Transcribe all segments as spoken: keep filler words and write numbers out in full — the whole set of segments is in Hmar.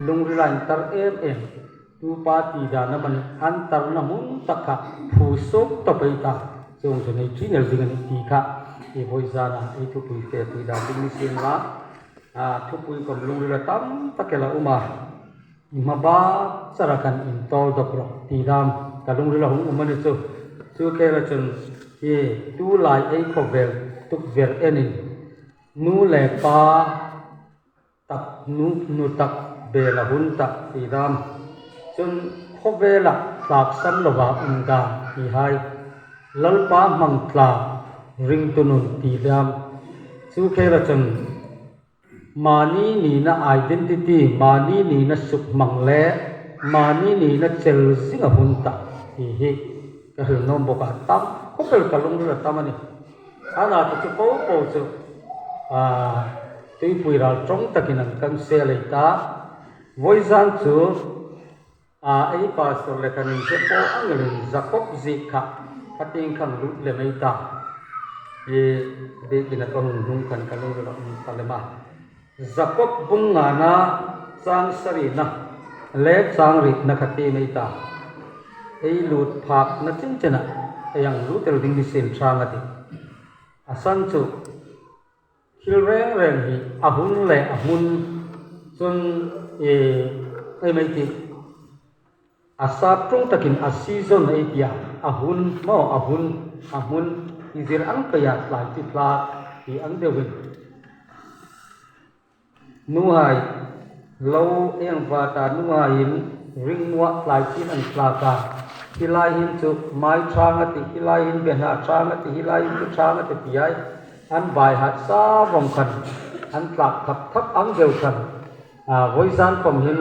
lungrila intar em em, tu pa ti dan amanih, an tarna hmun tak kha phu suok tawp ei ta, chuong chu nei ṭhin el ding a nih ti kha, i vawizana ei thupui fepui dan ding ni sien la, a, thupui khom lungrila tam tak el a um a, i hma bak chara khan intawl dawk rawh ti dam ka lungrila hung um a ni chu. Chu khela chun hi tu lai ei khawvel tukver enin, nu le pa tak, nu, nu tak bela hun tak ti dam. Chun khawvela tlaksam lova um dan ti hai. Lalpa hmang tlak ringtu nun ti dam. Chu khela chun mani nina identity, mani nina sukhmang le mani nina chel zinga hun tak ti hi ka hril nuom bawk a, tam khawp el ka lungrila tam a nih. Ana chu chu po po chu, a, tuipui ral ṭawng takin an kan sel ei ta. Vawizan chu, a, ei pastor le kan inhre po ang elin Jakob ziek kha, kha tieng khan lut lem ei ta. I biekin a ka hung hnung khan ka lungrila um ta lem a. Jakob bung ngana chang sarina le chang rietna kha tiem ei ta. Ei lut phakna chin china ei hang lut el ding ni sien ṭhang a tih. A san chu thil reng reng hi a hun le a hmun chun, e, ei mei tih. A sap ṭawng takin a season ei tia, a hun maw, a hun, a hmun, i zir ang peia tlai ti tlak ti ang deuin. Nuhai, lo eng vata nuhaiin ring nuah tlai chin an tlak a. Hi lai hin chu mai ṭhang a tih, hi lai hin behna ṭhang a tih, hi lai hin chu ṭhang a tih ti ai. An bai hat sa vawng khan, an tlak thap thap ang deu khan. A, vawizan khom hin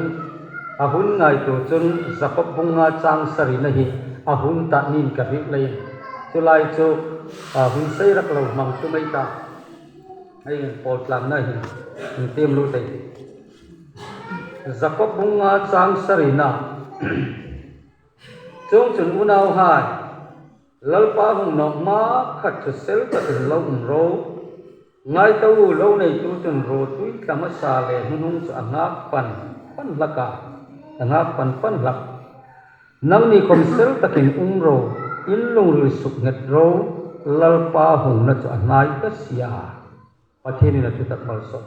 a hun ngaituo chun Jakob bung nga chang sarina hi a hun ta niin ka hriet leiin. Chu lai chu, a, hun sei rak lo hmang chu mei ta. Ei inpawl tlangna hin, in tiem lut ei tih. Jakob bung nga chang sarina. Chuongchun unauhai, Lalpa hung nawk hma khat chu sel takin lo um ro. Ngai ta u, lo neitu chun rawtui tla hmasa le hnuhnung chu a nghak pan, pan hlak a, a nghak pan, pan hlak. Nangni khom sel takin um ro, in lungril suk nghet ro, Lalpa hungna chu a hnai ta si a. Pathienin a thutak malsawm.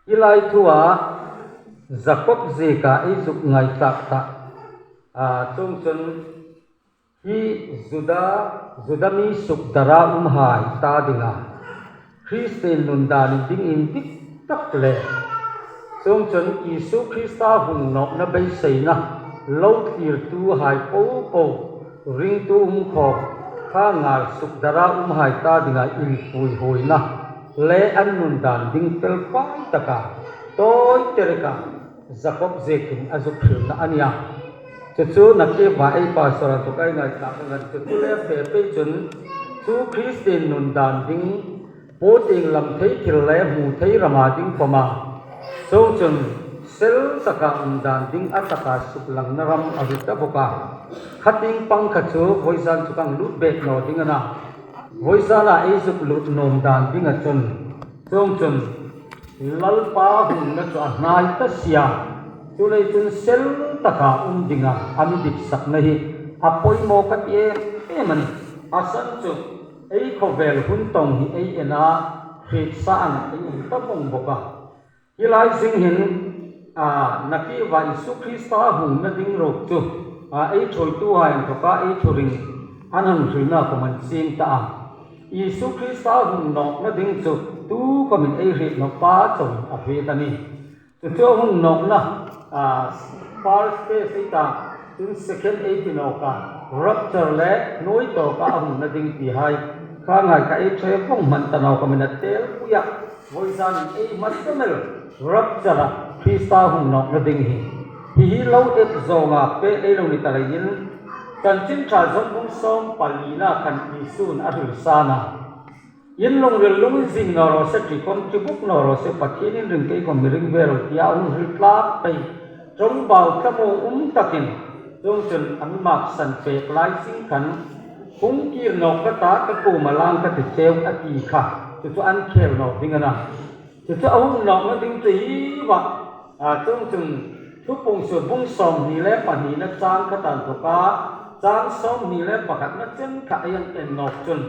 Hi lai thua Jakob zieka ei zuk ngai tlak ta. A, chuongchun hi Juda, Juda mi sukdara umhai ta dinga Kristien nun dan dingin dik tak le. Chuongchun Isu Krista hung nawkna beiseina lo thlirtuhai po po, ringtu um khawm, kha ngal sukdara umhai ta dinga inpuihuoina le an nun dan ding fel fai taka, tawi tereka Jakob ziekin a zuk hrilna a nia. Chu chu nakie va ei pastor an tuk ei ngai tlak ang an chu chu le fe pei chun chu Kristien nun dan ding Pu tieng lam thei thil le hmu thei rama ding khoma. Chuongchun sel taka um dan ding a taka suklangna ram a ri ta bawk a. Kha tieng pang kha chu vawizan chu ka hang lut bek naw ding a na. Vawizana ei zuk lut nuom dan dinga chun. Chuongchun Lalpa hungna chu a hnai ta si a. Chuleiin chun sel taka um dinga a mi ditsakna hi a poimaw ka ti em em a nih. A san chu ei khawvel hun tawng hi ei en a, hriet sa ang ei um ta vawng bawk a. Hi lai zing hin, a, nakie va Isu Krista hungna ding ruok chu, a, ei ṭhuoituhai inthawka ei thurin an hang hrilna khom an chieng ta a. Isu Krista hung nawkna ding chu tu khomin ei hriet nawk pa chauhin a hriet a nih. Chu chu a hung nawkna, a, first phase ei ta, chun second ei ti nawk a, rapture le hnuoi tawka a hungna ding ti hai. Kha ngai kha ei ṭhe vawng hman ta naw khomin a tel pui a. Vawizan ei hmasa mel rapture-a Krista hung nawkna ding hi. Hi hi lo ep zawnga pe ei lo ni ta leiin, Chanchin Ṭha John bung sawm palina khan Isu'n a hril sa a. In lungril lungzing naw raw se, ṭi khom ṭi buk naw raw se, Pathienin ring kei khom mi ring ve ro tia hung hril tlak pei. Ṭawngbau thlamuong um takin, chuongchun a mi maksan pek lai zing khan, hung kir nawk ka ta, ka kuoma lang ka ti cheu a ti kha, chu chu an khel nawk ding a na. Chu chu a hung nawkna ding chu hi va, a, chuongchun Thupuongsuok bung sawmhni le pahnina chang khata inthoka, chang sawmhni le pakhatna chen kha ei hang en nawk chun,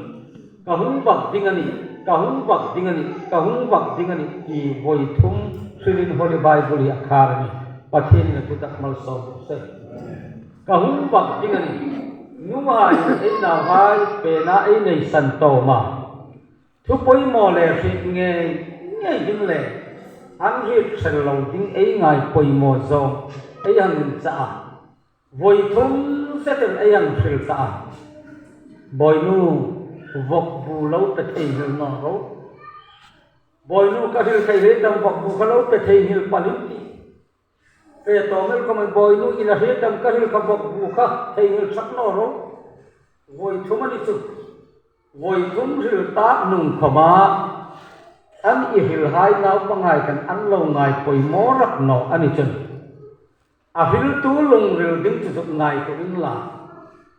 "Ka hung vak ding a nih, ka hung vak ding a nih, ka hung vak ding a nih," ti voi thum hrilin Holy Bible hi a khar a nih. Pathienin a thutak malsawm raw se. Ka hung vak ding a nih. Nuhai, ei nauhai, pena ei nei san tawm a. Thu poimaw le hriet ngei ngei ding le an hriet hril lo ding ei ngai poimaw zawng ei hang inchah a. Voi thum zetin ei hang hril ta a. Bawinu, vawkbu lo pe theinghil naw ro. Bawinu, ka hril thei hriet dam vawkbu kha lo pe theinghil pal in ti. Fe tawm el khawm a, bawinu, i la hriet dam ka hril kha vawkbu kha theinghil ṭhak naw ro. Voi thum a ni chu. Voi thum hril tak hnung khawma an i hrilhai naupanghai khan an lo ngai poimaw rak naw a ni chun, a hriltu lungril ding chu zuk ngaituo inla.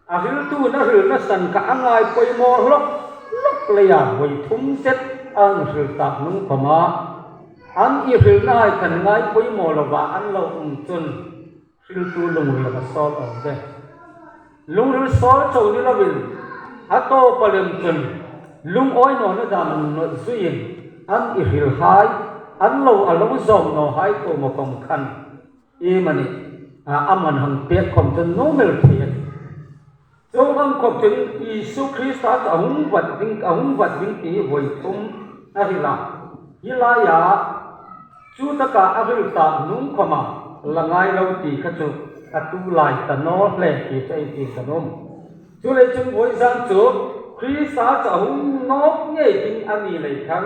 A hriltu'n a hrilna san kha a ngai poimaw hlawk hlawk leia voi thum zet an hril tak hnung khawma an i hrilnahai khan ngai poimaw lova an lo um chun, hriltu lungril a sawl awm de. Lungril sawl chau ni lovin, a tawpa lem chun lungawi nawna dam nawk zuiin an i hrilhai, an lo, a lo zawm nawhai kuoma khawm khan iemani, a, a man hang pek khawm chun nuom el thei a nih. Chuong ang khawp chun Isu Krista chu a hung vat ding, a hung vat ding ti voi thum a hril a. Hi laia chu taka a hril tak hnung khawma la ngai lo ti kha chu a tu lai ta naw hle ti chu ei ti ka nuom. Chuleiin chun voi zan chu Krista chu a hung nawk ngei ding a ni lei khan,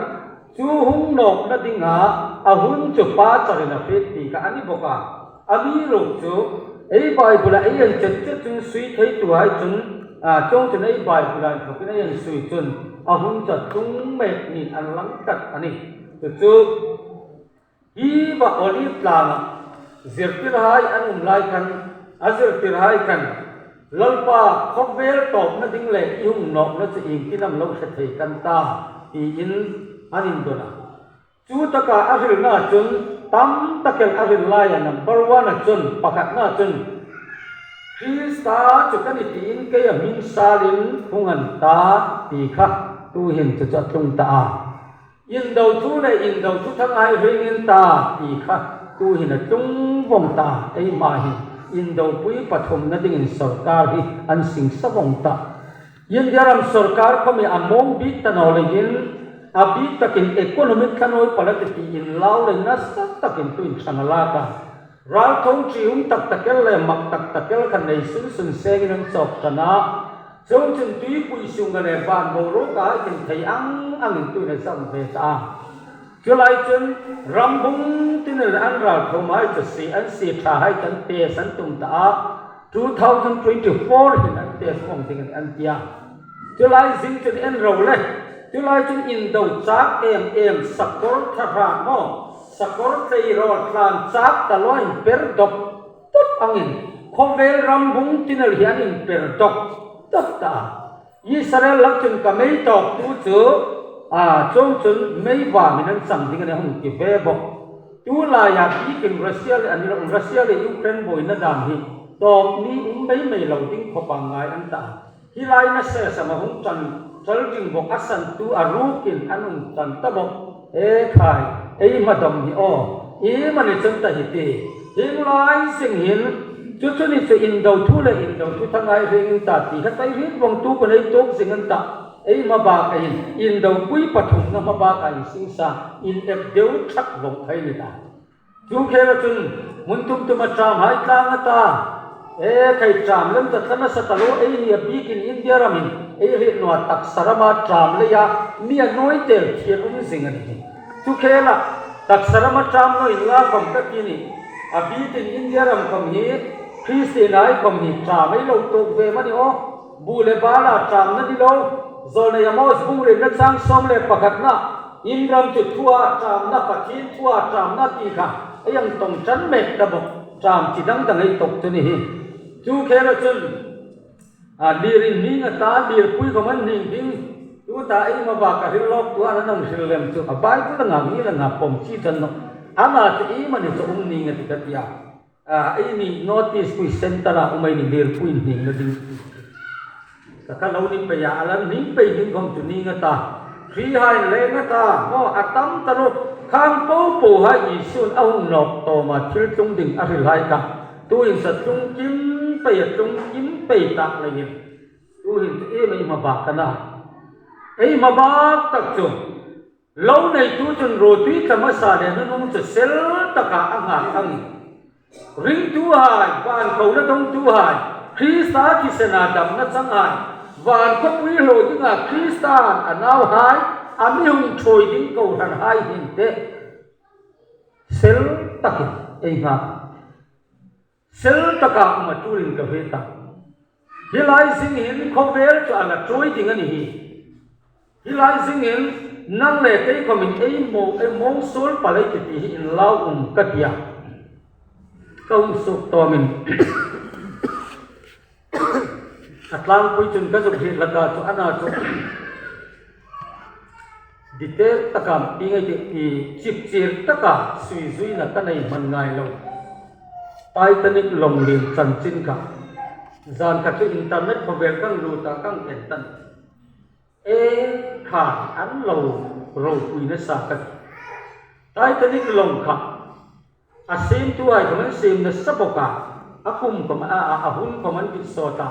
chu hung nawkna dinga a hun chu Pa charin a hriet ti kha a ni bawk a. Amiruokchu ei Bible-a ei en chet chet chun sui theituhai chun, a, chuongchun ei Bible-a inthokin ei en sui chun a hun chu a tlung mek niin a lang tlat a nih. Chu chu hi va Olive tlanga zirtirhai an um lai khan, a zirtirhai khan, "Lalpa, khawvel tawpna ding le i hung nawkna chu iengtin am lo hre thei kan ta?" tiin an indon a. Chu taka a hrilna chun tam tak el a hril laia number one-a chun, pakhatna chun, "Krista chu ka nih tiin keia hming salin hung an ta," ti kha tuhin chu chu a tlung ta a. "Indo thu le indo thuthang hai hring in ta," ti kha tuhin a tlung vong ta. Eima hin indopui pathumna dingin sawrkar hi an singsa vong ta. India ram sawrkar khawm hi a mawng bik ta naw leiin, a bik takin economic thlanuoi pal a tih tiin lau lei nasa takin tuin ṭhang a lak a. Ralthuom ṭium tak tak el le mak tak tak el khan nei sun sun sengin an chawk ṭan a. Chuongchun tuipui sunga le van boruoka khin thei ang angin tuin a zam ve ta a. Chu lai chun rambung tin el an ralthuomhai chu sie, an sie ṭhahai chu an test an tum ta a. Two thousand twenty-four hin an test vong ding a nih an ti a. Chu lai zing chun en ro le. Chu lai chun indo chak em em, sakawr ṭha hrat maw, sakawr tleirawl tlan chak ta loin per dawk dawk angin khawvel rambung tin el hi an inper dawk dawk ta a. Israel lak chun ka mei tawktu chu, a, chuongchun mei vamin an chang ding a nih hung ti ve bawk. Tu laia bikin Russia le, a ni lo, Russia le Ukraine buoina dam hi tawp ni um mei mei lo ding khawpa ngai an ta. Hi lai nasa sama hung ṭan ṭal ding bawk a santu a rukin an hung ṭan ta bawk. E khai, ei hma dam hi aw, iemani chun ta hi ti. Hieng lai zing hin, chu chu ni chu indo thu le indo thuthang hai hring in ta ti kha ei hriet vong tu kha ei tuok zing an ta. Eima bak a hin, indopui pathumna hma baka insingsa, inep deu ṭhak vong hai ni ta. Chu khela chun, hmun tum tuma ṭamhai tlang a ta. E khai, ṭam lem ta tla nasa ta lo, eini a bikin India ramin, ei hriet naw a taksa rama ṭam leia mi a nuoi tel thei um zing a nih. Chu khela, taksa rama ṭam naw inla khawm ka ti a nih. A bikin India ram khawm hi, Kristien hai khawm hi ṭam ei lo tuok ve am a ni aw. Bu le bala ṭamna ni lo. Zawlnei Amos bung rietna chang sawm le pakhatna, in ram chu thua ṭamna, Pathien thua ṭamna ti kha ei hang tawng ṭan mek ta bawk. Ṭam chi dang dang ei tuok chu ni hi. Chu khela chun, a, lirin hning a ta, lirpui khawm an hning ding. Tuta eima bak ka hril lawk tu an nang hril lem chu a Bible anga mi langa pawm chi chan naw. Ama chu eima ni chu um ning a ti ka tia. A, eini North East Quiz Centre-a um eini lir puin hning na ding. Ka ka lo ni pei a, a lan hning pei ding khom chu ning a ta. Hrihai leng a ta, maw a tam ta ro. Khang popo hai Isun a hung nawk tawma thil tlung ding a hril hai kha. Tuhin sa tlung kim pei a tlung kim pei tak leiin. Tuhin chu eima bak ka na. Eima bak tak chu. Lo neitu chun ruotui tla hmasa le nunung chu sel taka a nghak ang. Ringtuhai, van kona dongtuhai, Krista thisena damna changhai, van khawpui hlaw dinga Krista a nauhai, a mi hung ṭhuoi ding kohranhai hin te. Sel takin ei nghak. Sel taka um a turin ka hriet a. Hi lai zing hin khawvel chu a la ṭhuoi ding a ni hi. Hi lai zing hin nang le kei khomin ei mo, ei mawng suol palei ti ti hi inlau um ka tia. Ka um suk tawmin. A tlangpui chun ka zuk hriet hlak a chu ana chu. Detail taka ti ngai ti, i chipchir taka sui zuina ka nei hman ngai lo. Titanic lawng lien chanchin kha. Zan kha chu internet khawvel kan lut a kan en tan. E kha an lo ropui nasa ka ti. Titanic lawng kha. A siemtuhai khom an siem nasa bawk a, a kum khom a, a, a hun khom an dit sawt a.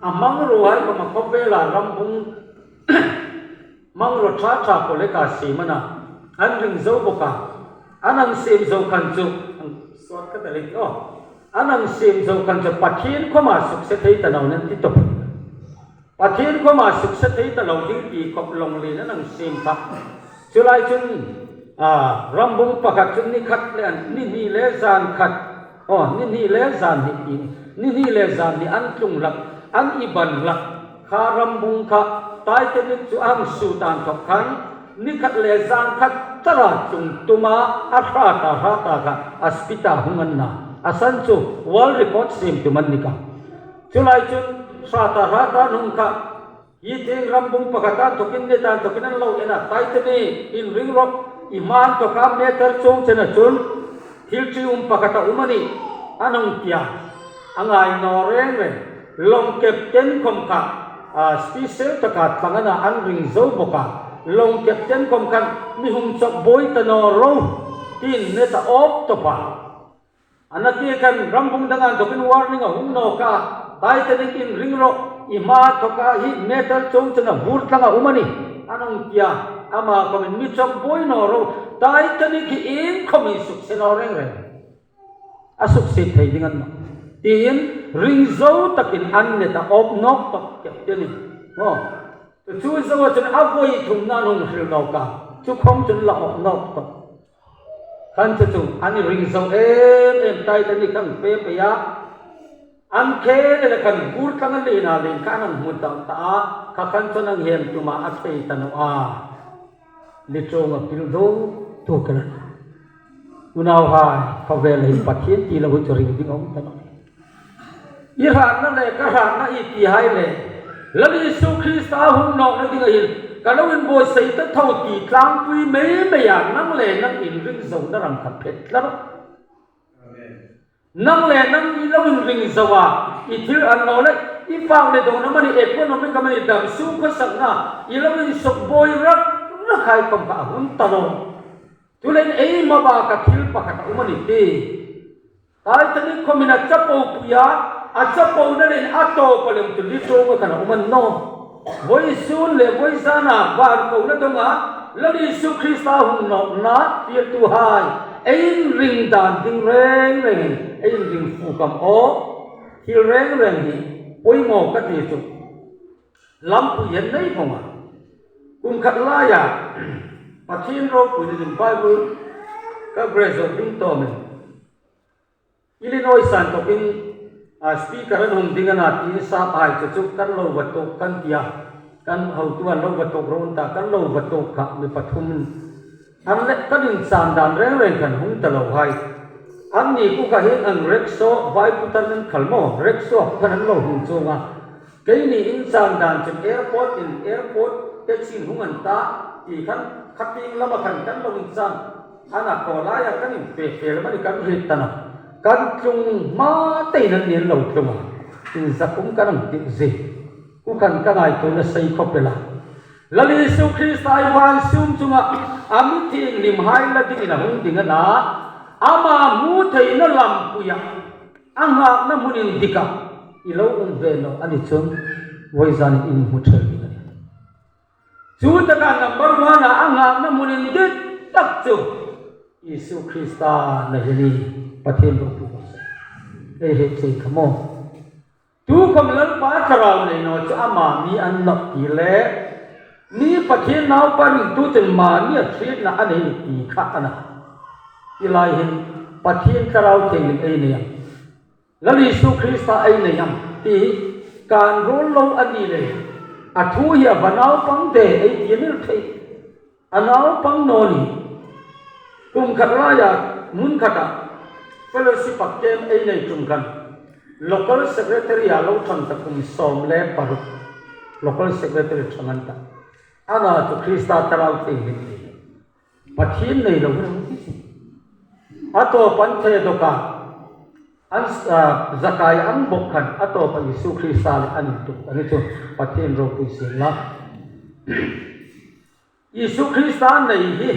A hmangruohai khom a khawvela rambung hmangruo ṭha ṭha pawleka siem a na, an ring zo bawk a. An hang siem zo khan chu, an sawt ka ta lei aw. An hang siem zo khan chu Pathien khoma sukse thei ta naw nih an ti tawp. Pathien khoma sukse thei ta lo ding ti khop lawng lien an hang siem kha. Chu lai chun, a, rambung pakhat chun ni khat le an, ni hni le zan khat. Aw, ni hni le zan hni ti, ni hni le zan hni an tlung hlak, an iban hlak. Kha rambung kha Titanic chu a hang sut a inthok khan, ni khat le zan khat chara tlung tuma a hrat a hrat a kha a speed-a hung an na. A san chu world record siem tum an ni kha. Chu lai chun hrat a hrat a hung kha, hi tieng rambung pakhat a inthokin, ni ta inthokin an lo en a, Titanic, inring rawh, i hma inthoka meter chuong chena chun thil ṭium pakhat a um a nih, an hung ti a. A ngai naw reng reng. Lawng captain khom kha, a, special taka tlang a na, an ring zo bawk a. Lawng captain khom khan mi hung chawk buoi ta naw ro, tiin net a awp tawp a. A na ti khan rambung danga inthokin warning a hung nawk a, Titanic, inring rawh, i hma inthoka hi meter chuong chena vur tlang a um a nih, an hung ti a. Ama khomin mi chawk buoi naw ro, Titanic hi ieng khomin sukse naw reng reng. A sukse thei ding a ni naw. Tiin ring zo takin an net a awp nawk tawp captain-in. Aw. Chu zo a chun a voi thumna an hung hril nawk a. Chu khom chun la awp nawk tawp. Khan chu chu an ring zo em em, Titanic khan pe pe a. An khel le khan vur tlang a lien a, lien kha an hmu ta ta a. Kha khan chu an hang hem tuma a thei ta naw a. Liṭhuong a pil zo tu khan. Unauhai, khawvel hin Pathien ti lo chu ring ding a um ta naw. I hratna le ka hratna i ti hai le, Lal Isu Krista hung nawkna dinga hin ka lo inbuotsai ta tho ti tlangpui mei mei a, nang le nang inring zona ram kha phet tlat. Amen. Nang le nang i lo inring zo a, i thil an lo le, i fak le dona mani, economic mani, dam sung khawsakna, i lo insuk buoi rak rak hai khom kha a hun ta lo. Chuleiin eima baka thil pakhat a um a ni ti. Titanic khomin a chapo pui a, a chapona leiin a tawp a lem tu liṭhuong a khan a um a ni naw. Vawisun le vawizana van kona donga Lal Isu Krista hung nawkna fieltuhai, ei inring dan ding reng reng, ei inring fuk am aw, thil reng reng hi poimaw ka ti chu. Lampui hi nei vawng a. Kum khat laia Pathien ropui dingin Bible ka graduate ding tawmin Illinois-a inthokin, a, speaker an hung ding a na ti, sap hai chu chu kan lo va tuok kan tia. Kan hotu an lo va tuok ro an ta, kan lo va tuok kha mi pathum. An le kan inchang dan reng reng khan hung ta lo hai. Anni kuoma hin an rickshaw, vai putan an khal maw, rickshaw khan an lo hung chuong a. Keini inchang dan chu airport-in, airport Chin hung an ta, ti khan, khatieng lama khan kan lo inchang. Ana kawlaia kan inpe fel mani kan hriet ta naw. Kan tlung hma tein an ni an lo tlung a. Inzak um kan ang tih zie. Khu khan ka ngaituona sei khawp el a. Lal Isu Krista ei van sum chunga a mi thienghlimhai la dingin a hung ding a na. Ama hmu theina lampuia, a nghakna hmun indika i lo um ve naw a ni chun, vawizan in hmu thei ding a nih. Chu taka number one-a a nghakna hmun indik tak chu Isu Krista nei hi a nih. Pathien ropui raw se. Ei hriet che kha maw. Tukhawm Lalpa Thlarau nei naw chu ama mi a ni naw ti le, mi Pathien Naupa ringtu chun mani a hrietna a nei ti kha a na. Hi lai hin Pathien Thlarau Thienghlim ei nei am, Lal Isu Krista ei nei am ti kan ruol lo a ni le, a thu hi a va naupang de ei ti a ni thei. A naupang naw ni. Kum khat laia, hmun khata, fellowship-a camp ei nei ṭum khan, local secretary-a lo ṭhang ta kum sawm le paruk. Local secretary ṭhang an ta. Ana chu Krista Thlarau Thienghlim nei. Pathien nei lo hi lo ti si. A tawp an the dawk a. An, a, Zakai ang bawk khan, a tawpa Isu Krista le an intuk. A ni chu Pathien ropui sien la. Isu Krista nei hi,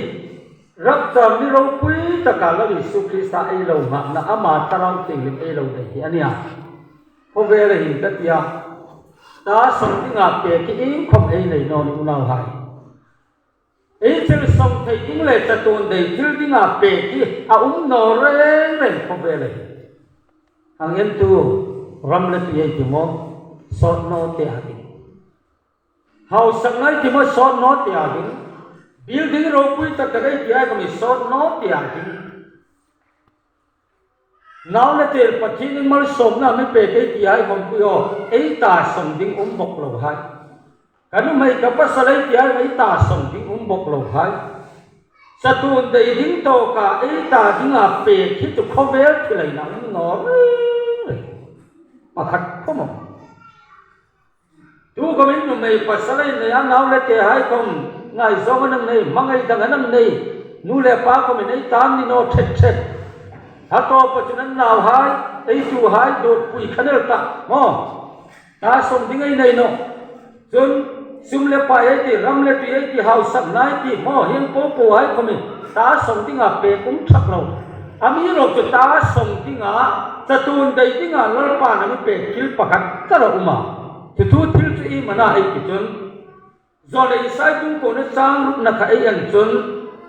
rapture ni ropui taka Lal Isu Krista ei lo nghakna, ama Thlarau Thienghlim ei lo nei hi a nih a. Khawvela hin ka ti a, ta sawng dinga pek hi iengkhawm ei nei naw ni unauhai. Ei thil sawng thei ding le chatuon dei thil dinga pek hi a um naw reng reng khawvela hin. Ang en tu ram le tui ei ti maw, sawt naw te a ding. Hausakna ei ti maw, sawt naw te a ding. Building ropui tak tak ei ti hai khawm hi sawt naw te a ding. Nau le te Pathienin malsawmna mi pek ei ti hai khawm pui aw, ei ta sawng ding um bawk lo hai. Ka nuhmei ka pasal ei ti hai, ei ta sawng ding um bawk lo hai. Chatuon dei ding tawka ei ta dinga pek hi chu khawvel thil ei na um naw reng reng. Pakhat khawm a. Tukhawmin nuhmei pasal ei nei a, nau le te hai khawm ngaizawng an nei, hmangai dang an nei, nu le pa khawmin ei ta an ni naw ṭhet ṭhet. A tawpa chun an nauhai, ei tuhai, dawtpui khan el ta, maw. Ta sawng ding ei nei naw. Chun, sum le pai ei ti, ram le tui ei ti, hausakna ei ti, maw, hieng po po hai khawmin ta sawng dinga pek um ṭhak lo. Amiruokchu ta sawng dinga, chatuon dei dinga Lalpan a mi pek thil pakhat char a um a. Chu chu thil chu iem a na ei ti chun, John Isai bung kuona chang rukna kha ei en chun,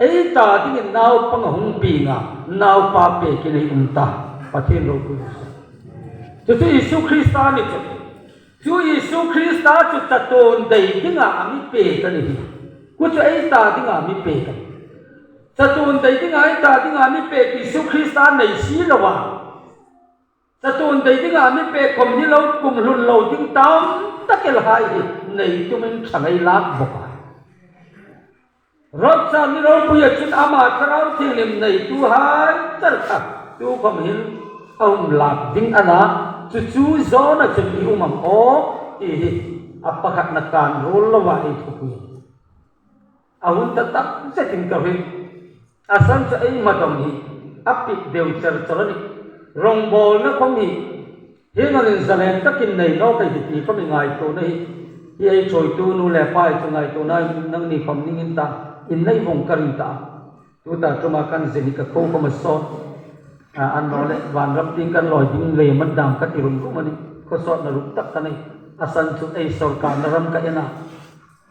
ei ta dingin naupang a hung pieng a, naupa pekin ei um ta. Pathien ropui raw se. Chu chu Isu Krista a ni chu. Chu Isu Krista chu chatuon dei dinga a mi pek a ni hi. Khu chu ei ta dinga a mi pek a nih. Chatuon dei dinga, ei ta dinga a mi pek Isu Krista nei si lo a. Chatuon dei dinga a mi pek khawm ni lo, kum hlun lo ding tam tak el hai hi nei tumin ṭhang ei lak bawk a. Rapture ni ropuia chun ama Thlarau Thienghlim neituhai char kha tukhawm hin a hung lak ding a na, chu chu zawna chun i um am aw ti hi a pakhatna kan ruol lova ei thupui. A hun ta tak zetin ka hriet. A san chu ei hmadam hi a pik deu char char a nih. Rawngbawlna khawm hi hieng angin zalen takin nei nawk ei ti ti khawm i ngaituona hi. Hi ei ṭhuoitu nu le pa hi chu ngaituona nangni khawm ning in ta, innei vawng ka ring ta. Tuta ṭuma kan zin hi ka khuo khawm a sawt. A, annawleh vanram tieng kan lawi ding lem an dam ka ti rum rum a nih. Khawsawtna rum tak ka nei. A san chu ei sawrkarna ram ka en a.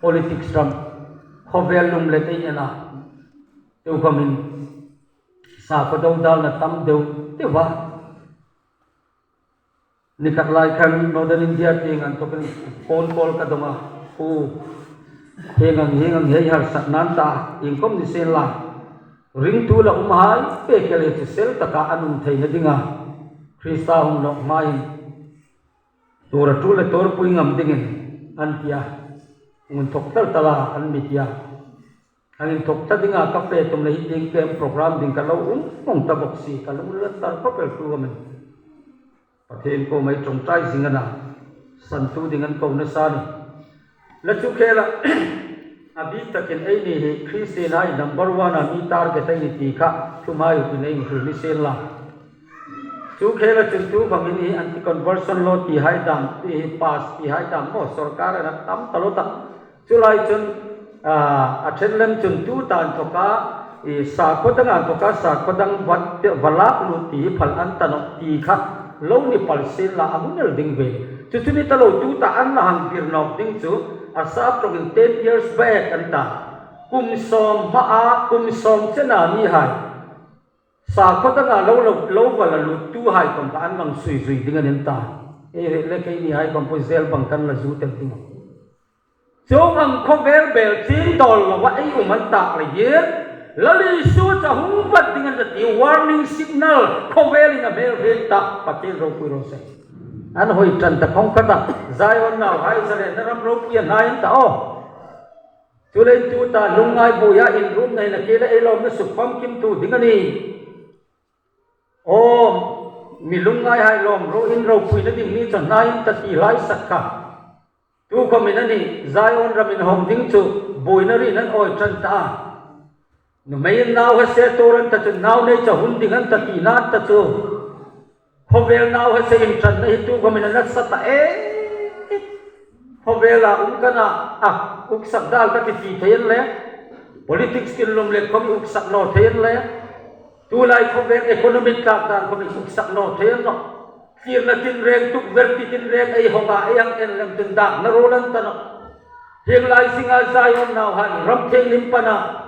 Politics ram, khawvel lum le ei en a. Tukhawmin sakhuo dodalna tam deu deu a. Ni khat lai khan Northern India tieng an thawkin phone call ka dawng a. U, hieng ang, hieng ang hi ei harsatna a ni ta, iengkhawm ni sien la, ringtu la umhai pek el hi chu sel taka an um theina dinga Krista hung nawk hmain tura ṭul le tawrpui ngam dingin an ti a. Hung inthawk tal tal a, an mi ti a. Hang inthawk ta dinga ka fe tum le hi tieng camp program ding ka lo um mawng ta bawk si, ka lung len tar khawp el tu a min. Pathien kuoma ei ṭawngṭai zing a na, santu ding an ko nasa a nih. Le chu khela A bik takin eini hi Christian hai number one a mi target ei ni ti kha thumai ukin ei hrilna sien la. Chu khela chun tu khawmin hi anti-conversion law ti hai dam, ti hi pass ti hai dam maw, sawrkar a tam ta lo ta. Chu lai chun, a, a ṭhen lem chun tuta inthoka, i, sakhuo danga inthoka, sakhuo dang va, va lak lut ti hi phal an ta nawh ti kha lo ni pal sien la a hung el ding ve. Chu chu ni ta lo tuta an la hang bir nawk ding chu a sap ṭawngin ten years back a ni ta. Kum sawm hmaa, kum sawm chena mi hai sakhuo danga lo, lo, lo va la luttu hai khawm kha an hang sui zui ding a ni ta. Ei hre le keini hai khawm pawh jail bang kan la zu tel ding. Chuong ang khawvel bel ching dawl lova ei um an tak leiin Lal Isu chu a hung vat ding a ni ta ti warning signal khawvelin a hmel hriet ta, Pathien ropui raw se. An hoi ṭan ta khawm kha ta, Zion nauhai, Zalênna ram ropui a hnai an ta aw. Chuleiin tuta lungngai buoia inrumna hin a kei le ei lawmna suk famkimtu ding a nih. Aw, mi lungngaihai lawm ro, in ropuina ding ni chu a hnai an ta ti lai sak kha. Tu khawmin a nih, Zion ram inhawng ding chu buoina rin an awi ṭan ta a. Nuhmei in nau hase tuor an ta chu, nau nei chu a hun ding an ta tina an ta chu. Khawvel nau hase inṭanna hi tu khawmin a nasa ta e. Khawvela um ka na, a, uksak dal ka ti ti thei an le. Politics thinlung le khawm uksak naw thei an le. Tulai khawvel economic tlak dan khawm uksak naw thei an nawh. Thlirna tinreng, tukverh ti tinreng ei hawng a, ei hang en lem chun dakna ruol an ta nawh. Hieng lai zinga Zion nauhai ram thienghlim pana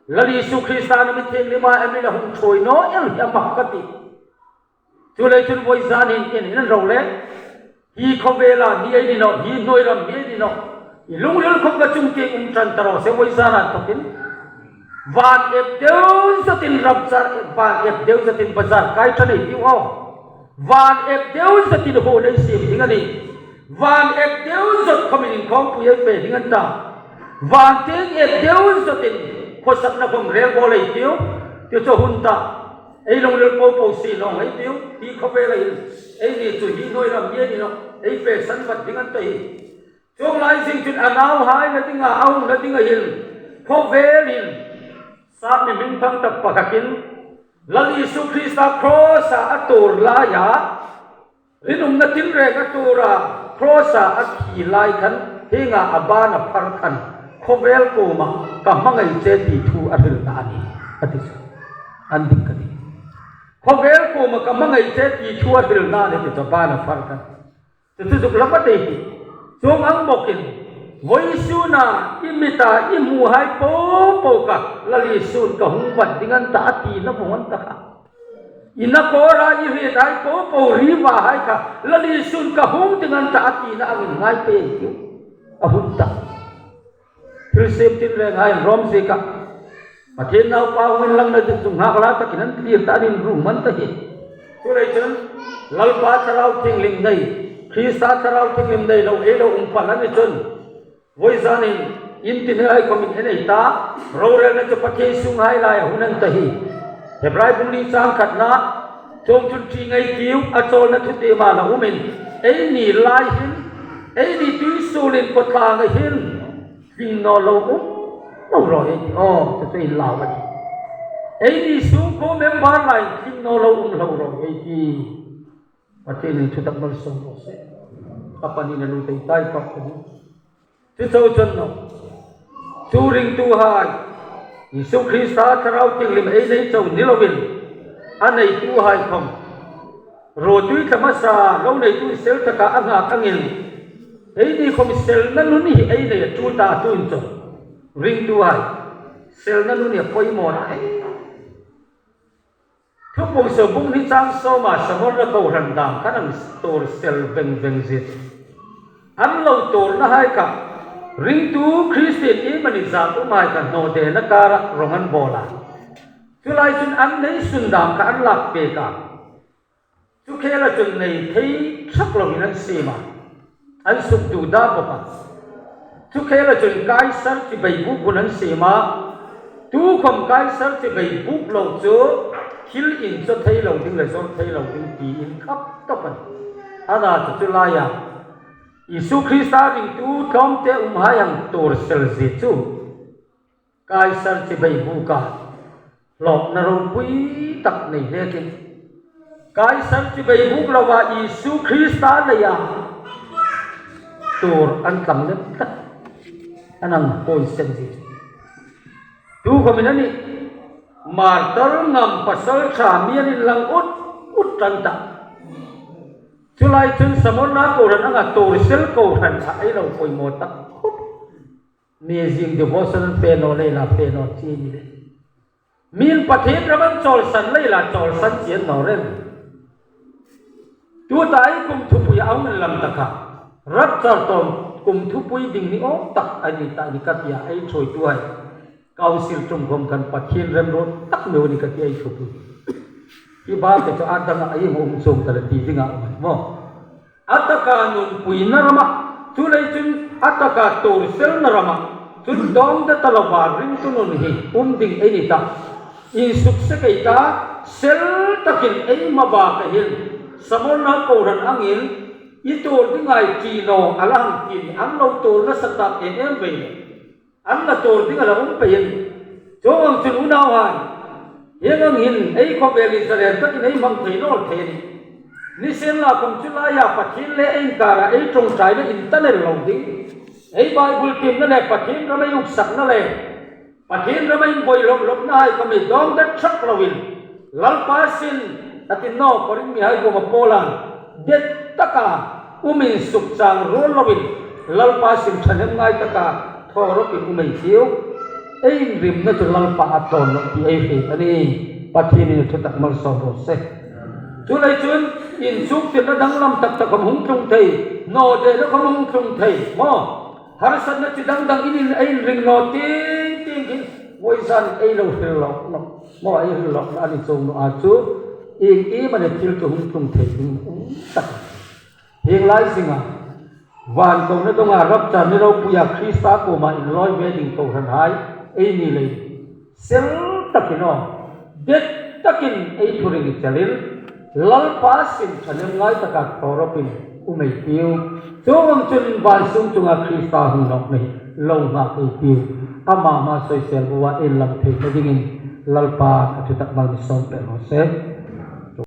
Lal Isu Krista mi thienghlim a, a mi la hung ṭhuoi naw el hi a mak ka ti. Chuleiin chun vawizanin in, in ro le. Hi khawvela mi ei ni nawh, hi hnuoi ram mi ei ni nawh. I lungril khawp ka chung tieng um ṭan ta raw se, vawizana inthokin. Van ep deu zatin ram char, van ep deu zatin bazar kai ṭan ei tiu aw. Van ep deu zatin huon ei siem ding a nih. Van ep deu zat khawmin inkhawmpui ei fe ding a ni ta. Van tieng ep deu zatin khawsakna khawm rel bawl ei tiu. Ti chu a hun ta. Ei lungril po po sie naw ei tiu, hi khawvela hin, eini chu hi hnuoi ram mi ei ni nawh, ei fesan vat ding an ta hi. Chuong lai zing chun a nauhai na dinga, a hungna dinga hin, khawvelin, sap mi hmingthang tak pakhatin, Lal Isu Krista cross-a a tuor laia, rinumna tinreng a tuora, cross-a a thi lai khan, hienga a ban a phar khan, khawvel kuoma ka hmangai che ti thu a hrilna a nih, a ti chu. An dik ka ti. Khawvel kuoma ka hmangai che ti thu a hrilna a nih ti chu a ban a phar khan. Chu chu zuk lam a ti. Chuong ang bawkin, vawisuna i mita i hmuhai po po kha, Lal Isun ka hung vat ding an ta a tina vawng an ta kha. I nakawra i hriethai po po riva hai kha, Lal Isun ka hung ding an ta a tina angin ngai pei ei tiu. A hun ta. Thilsiem tinrenghai an rom zieka. Pathien naupa hung inlangna chu nghak la takin an tlir ta, an inrum an ta hi. Chuleiin chun, Lalpa Thlarau Thienghlim nei, Krista Thlarau Thienghlim nei lo, ei lo um pal a ni chun. Vawizanin, in tinhai khawmin en ei ta, rorelna chu Pathien sunghai laia hun an ta hi. Hebrai bung li chang khatna, chuongchun ṭi ngei tiu, a chawlna thu tima la umin, eini lai hin, eini tuisuolin khawtlang hin, tling naw lo um lo rawi ei ti. Aw, chu chu inlau a nih. Eini sungkuo member lai tling naw lo um lo rawi ei ti. Pathienin thutak malsawm raw se. A panin a lu tei tai pak ka ni. Chu chau chun naw. Chu ringtuhai, Isu Krista Thlarau Thienghlim ei nei chau ni lovin, a neituhai khawm, ruotui tla hmasa lo neitu sel taka a nghak angin, eini khawm selna nun hi ei nei a tul ta, tuin chu. Ringtuhai, selna nun hi a poimaw a. Thupuong sawm bung hni chang sawma Samorna kohran dam khan an tuor sel veng veng zie chu. An lo tuorna hai kha, ringtu Kristien iemani zat um hai kha hnawdena kara rawng an bawl a. Chu lai chun an neisun dam kha an lak pek a. Chu khela chun nei thei thak lovin an siem a. An suk duda bawk a. Chu khela chun Kaisar chibai buk hun an siem a. Tu khawm Kaisar chibai buk lo chu thil inchaw thei lo ding le zawr thei lo ding tiin khap tawp a nih. Ana chu chu laia Isu Krista ringtu tlawmte umhai an tuor sel zie chu Kaisar chibai buka hlawkna ropui tak nei lekin, Kaisar chibai buk loa Isu Krista leia tuor an tlang lem tak, an hang poison zie. Tukhawmin a nih, martar ngam pasalṭha mi an inlang ut ut ṭan ta. Chu lai chun Smurna kohran anga tuor sel kohran kha ei lo poimaw tak khop. Mizing devotion an fe naw lei la fe naw chi ni le. Min Pathien ram an chawlsan lei la chawlsan chien naw rem. Tuta ei kum thupui a hung inlang ta kha, rapture tawm kum thupui ding ni awm tak a ni ta ni ka tia ei thuoituhai. Council ṭum khawm khan Pathien remruot tak meu ni ka tia ei thupui. Hi ba te chu a danga ei um chuong ta le ti dinga um maw. A taka nunpuina rama, chu lei chun a taka tuor selna rama, chun dawngde ta loa ringtu nun hi um ding ei ni ta. Insukse kei ta, sel takin ei hma bak a hin, Smurna kohran angin, i tuor dinga i ṭi naw a la hang ti ni, an lo tuor nasa tak em em ve. An la tuor ding a la um pei a nih. Chuong ang chun unauhai, hieng ang hin ei khawvel hi zalen takin ei hmang thei naw thei a nih. Nisienlakhawm chu laia Pathien le ei inkara ei ṭawngṭaina intan el lo ding, ei Bible tiemna le Pathien ram ei uksakna le Pathien ram ei inbuoi lawk lawknahai khawm hi dawngde ṭhak loin, Lalpa sin, a ti naw, Korin mihai kuoma Paulan, det taka um insuk chang ruol loin, Lalpa sin ṭhahnem ngai taka thaw rawpin um ei tiu. Ei inrimna chu Lalpa a tlawn nawh ti ei hriet a nih. Pathienin a thu tak malsawm raw se. Chu lei chun, inchuktirna danglam tak tak khawm hung tlung thei, nawdena khawm hung tlung thei, maw. Harsatna chi dang dang in, in, ei inring naw tieng tieng hi, vawizan ei lo hril lawk naw. Maw, ei hril lawkna a ni chuong naw a chu, ieng iemani thil chu hung tlung thei ding um tak. Hieng lai zinga van kona dawnga rapture ni ropuia Krista kuoma inlawi ve ding kohranhai ei ni lei, sel takin aw, det takin ei thuring chelin, Lalpa sin ṭhahnem ngai taka thaw rawpin um ei tiu. Chuong ang chun vaisûng chunga Krista hung nawkna hi lo nghak ei tiu. Ama hma sawisel bua inlang theina dingin Lalpan a thu tak mal mi sawm pek raw se.